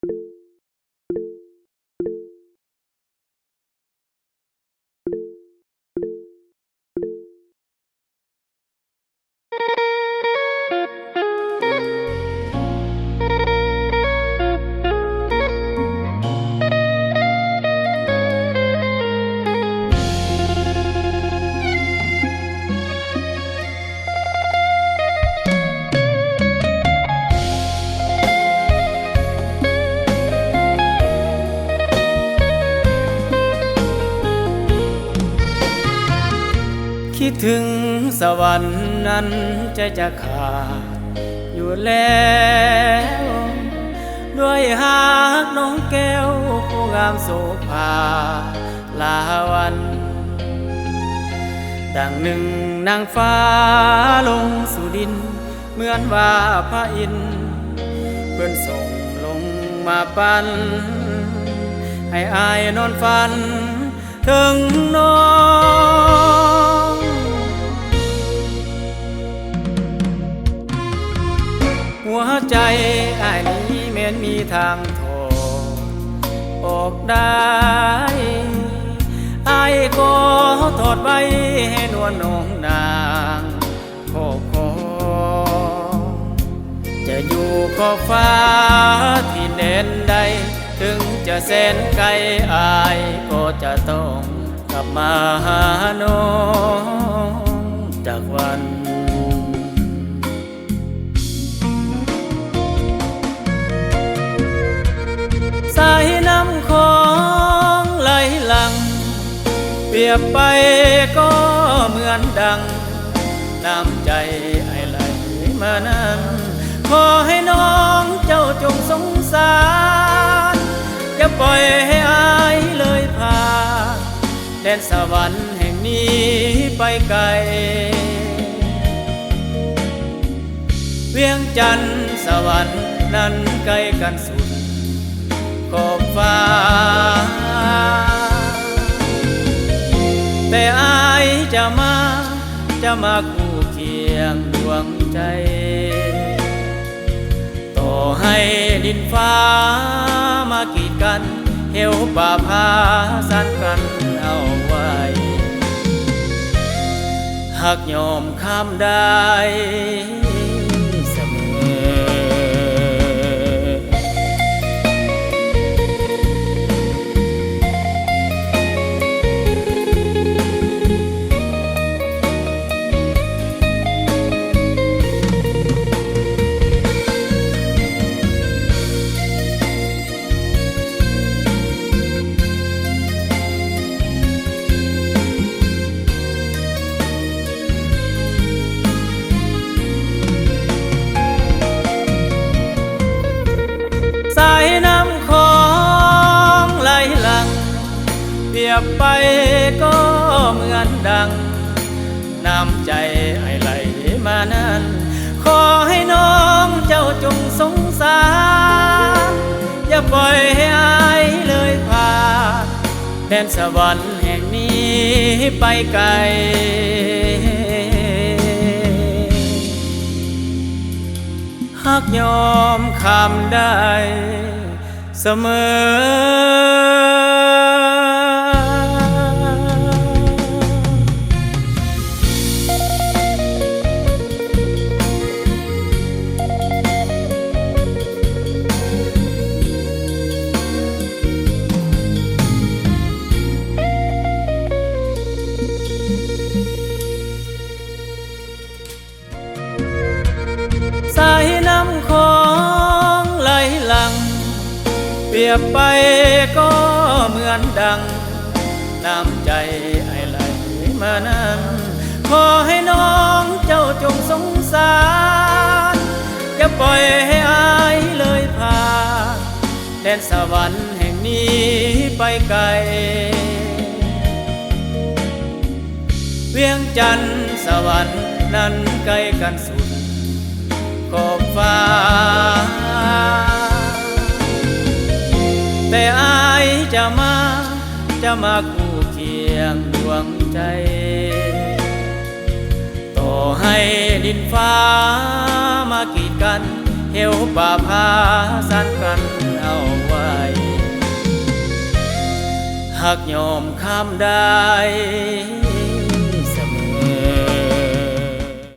ຄິດເຖິງສະຫວັນນັ້ນໃຈຈະຂາດຢູ່ແລ້ວ ດ້ວຍຮັກນ້ອງແກ້ວຜູ້ງາມໂສພາລາວັນ ດັ່ງໜຶ່ງນາງຟ້າລົງສູ່ດິນ ເໝືອນວ່າພະອິນເພິ່ນສົ່ງລົງມາປັນ ໃຫ້ອ້າຍນອນຝັນເຖິງນ້ອງ. ຫົວໃຈອ້າຍນີ້ແມ່ນມີທາງຖອດອອກໄດ້ ອ້າຍຂໍຖອດໄວ້ໃຫ້ນວນນ້ອງນາງ ຂໍ ຂໍ ຈະຢູ່ຂອບຟ້າທີ່ແດນໃດ ເຖິງຈະແສນໄກ ອ້າຍກໍຈະຕ້ອງກັບມາຫານ້ອງຈັກວັນ. ສາຍນ້ຳຂອງໄຫຼຫຼັ່ງ ປຽບໄປກໍເໝືອນດັ່ງນ້ຳໃຈອ້າຍໄຫຼມານັ້ນ ຂໍໃຫ້ນ້ອງເຈົ້າຈົ່ງສົງສານ ຢ່າປ່ອຍໃຫ້ອ້າຍເລີຍຜ່ານ ແດນສະຫວັນແຫ່ງນີ້ໄປໄກ ວຽງຈັນສະຫວັນນັ້ນໃກ້ກັນສຸດຂອບຟ້າ ແຕ່ອ້າຍຈະມາ ຈະມາຄູ່ຄຽງດວງໃຈ ຕໍ່ໃຫ້ດິນຟ້າມາກີດກັນ ເຫວປ່າຜາສານກັ້ນເອົາໄວ້ ຮັກຍອມຂ້າມໄດ້ສະເໝີ. ສາຍນ້ຳຂອງໄຫຼຫຼັ່ງ ປຽບໄປກໍເໝືອນດັ່ງ ນ້ຳໃຈອ້າຍໄຫຼມານັ້ນ ຂໍໃຫ້ນ້ອງເຈົ້າຈົ່ງສົງສານ ຢ່າປ່ອຍໃຫ້ອ້າຍເລີຍຜ່ານ ແດນສະຫວັນແຫ່ງນີ້ໄປໄກ ຮັກຍອມຂ້າມໄດ້ ສະເໝີ. ສາຍນ້ຳຂອງໄຫຼຫຼັ່ງ ປຽບໄປກໍເໝືອນດັ່ງ ນ້ຳໃຈອ້າຍໄຫຼມານັ້ນ ຂໍໃຫ້ນ້ອງເຈົ້າຈົ່ງສົງສານ ຢ່າປ່ອຍໃຫ້ອ້າຍເລີຍຜ່ານ ແດນສະຫວັນແຫ່ງນີ້ໄປໄກ ວຽງຈັນສະຫວັນນັ້ນໃກ້ກັນສຸດຂອບຟ້າ ແຕ່ອ້າຍຈະມາ ຈະມາຄູ່ຄຽງດວງໃຈ ຕໍ່ໃຫ້ດິນຟ້າມາກີດກັນ ເຫວປ່າຜາສານກັ້ນເຮົາໄວ້ ຫາກຍອມຂ້າມໄດ້